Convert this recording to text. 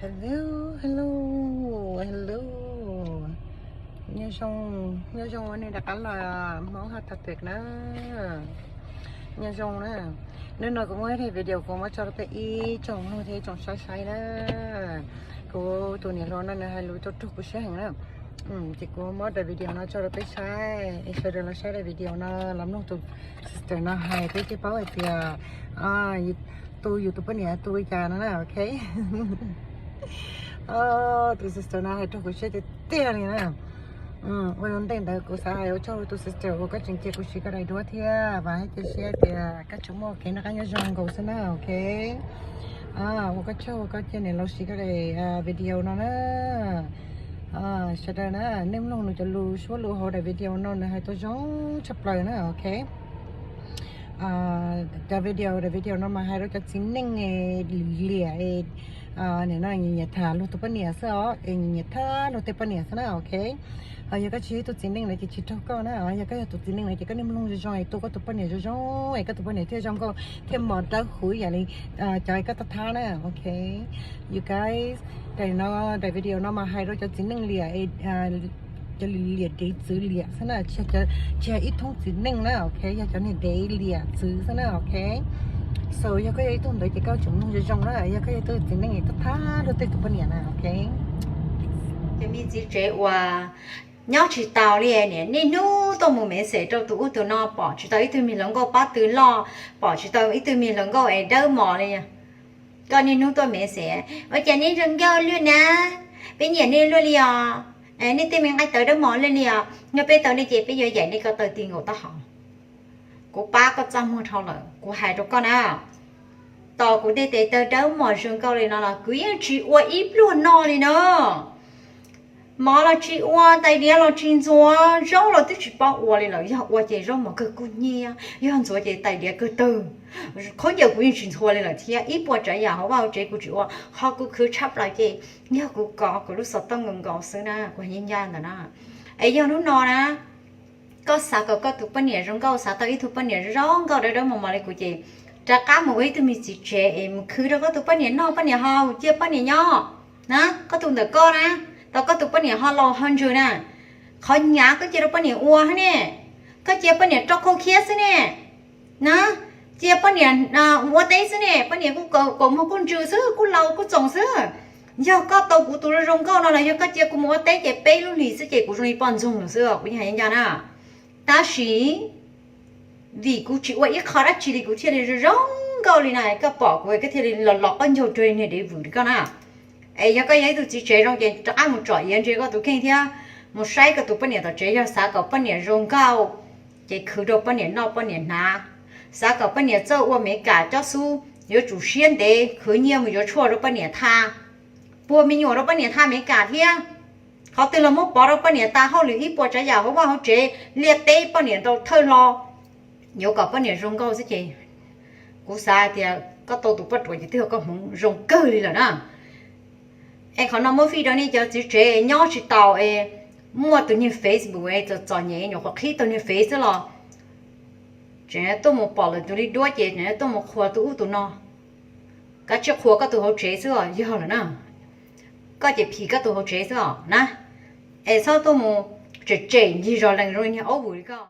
Hello, hello, hello. Nyob zoo, nyob zoo nej rov qab los Hmoob Haj Tag Twm na. Nyob zoo na. Hnub no kuv muaj ib video kuv muab tso rau peb ib tsoom mloog thiab ib tsoom saib saib na. Kuv tus niam hluas no nws hais lus rau rug kuv siab heev na. Ces kuv muab daim video no tso rau peb saib, es sawv daws los saib daim video no los mloog tus sister no hais peb thiaj paub hais tias tus yus tus poj niam tu li cas no na, ok. Tus sister no hais rau kuv siab tiag tiag li na. Ua ntej ntawd kuv xav hais ua tsaug rau tus sister uas koj tseem cia kuv siv koj daim duab thiab, vam thiab cia siab tias koj tseem muaj kev noj qab nyob zoo nkaus xwb na, ok. Ua koj tsaug uas koj cia niam laus siv koj daim video no na. Sawv daws na, nej mloog nws cov lus suab lus hauv daim video no nws hais tau zoo tshaj plaws na, ok. Cov video, daim video no mas hais rau cov txiv neej liam, nyiam nyiam tham luag tus poj niam xwb os, es nyiam nyiam tham luag tej poj niam xwb na, ok. Yog koj tsis yog ib tug txiv neej lawm ces tsis raug koj na, yog koj yog tus txiv neej lawm ces koj niaj mloog zoo zoo es tu koj tus poj niam zoo zoo es koj tus poj niam thiaj zoo nkauj thiaj mos dawb huv ib yam li cov koj thab thab na, ok. You guys, daim no, daim video no mas hais rau cov txiv neej liam, cov liam dev txwv liam xwb na, tsis yog ib thoob txiv neej na, ok, yog cov niag dev liam txwv xwb na, ok. So yog koj yog ib tug ntawd ces koj tseem mloog zoo zoo na, yog koj yog ib tug txiv neej thab thab luag tej tus poj niam na, ok. Cov me txiv tsev uas nyob tsis taus li, niaj hnub tuaj mus message rau tus ub tus no, pom tsis tau ib tug me hluas nkauj pob tw loj, pom tsis tau ib tug me hluas nkauj es dawb mos li. Koj niaj hnub tuaj message, ua cas nej zoo nkauj luaj na, peb nyiam nej luaj li os, nej tej me nqaij tawv dawb mos luaj li os, yog peb tau nej ces peb yuav yaim nej ko taw ti nkaus taub hau. Kuv pab koj txaj muag dhau lawm, kuv hais rau koj na, tos kuv tej tes taw dawb mos zoo nkauj li no los kuv yeej tsis ua ib pluag noj li na. Mov los tsis ua, tais diav los tsis ntxuav, zaub los twb tsis paub ua li lawm, yog ua ces zaub mov kawg kub hnyiab, yog ntxuav ces tais diav kawg tawg. Khaub ncaws kuv yeej tsis ntxhua li lawm thiab, ib puas tsav yam hauv vaj hauv tsev kuv tsis ua, qhov kuv khwv tshaj plaws ces yog kuv kov kuv lub xov tooj nkaus nkaus xwb na, kuv ncaj ncaj ntawd na. Es yog hnub no na, koj xav kom koj tus poj niam zoo nkauj, xav tau ib tug poj niam zoo nkauj dawb dawb mos mos li kuv ces rov qab mus ua ib tug me txiv tsev es mus khwv rau koj tus poj niam noj poj niam haus, cia poj niam nyob na, koj tus ntawm koj na, tau koj tus poj niam ho laus ho ntsws na. Qhov hnyav koj cia rau poj niam ua ne, koj cia poj niam rau khau khiab xwb ne. Na, cia poj niam ua teb xwb ne, poj niam kuj kaus muag kuj ntsws xwb, kuj laus kuj txoos xwb. Yog koj tau kuv tus zoo nkauj no los yog koj cia kuv mus ua teb ces peb lub hlis xwb ces kuv zoo li poj ntxoog lawm xwb, kuv yeej hais ncaj na. Tab sis vim kuv tsis ua ib qho dab tsi li kuv thiaj li zoo nkauj li na, koj pom kuv koj thiaj li los los qaub ncaug rau niag dev vwm li koj na. Es yog koj yog ib tug txiv tsev zoo ces rov qab mus tsom iav ntsia koj tus kheej thiab mus saib koj tus poj niam tom tsev, yog xav kom poj niam zoo nkauj ces khwv rau poj niam noj poj niam hnav. Xav kom poj niam txawj ua Melikas cob xub, yuav tsum siab ntev khwv nyiaj mus yuav tshuaj rau poj niam tha, puag me nyuam rau poj niam tha Melikas thiab. Qhov twg los muab pov rau poj niam tas, hauj lwm ib puas tsav yam hauv vaj hauv tsev, liaj teb poj niam ntaus thawj hlo, yuav kom poj niam zoo nkauj xwb ces kuv xav tias koj tau tus poj ruam ces twb yog koj hmoov zoo kawg li lawm na. Es qhov no muab fij rau nej cov txiv tsev nyob tsis taus es muaj tus niag Facebook es txom txom nyem nyuam qhuav qhib tau niag Face xwb los tseem tuaj mus pom lawm tus li duab ces tseem tuaj mus qhuas tus ub tus no. Koj tsis qhuas koj tus hauv tsev xwb os, yog lawm na. Koj ces phim koj tus hauv tsev xwb os na. Es txhob tuaj mus tsem tsem ncig zos lees zoo li niag aub vwm li koj.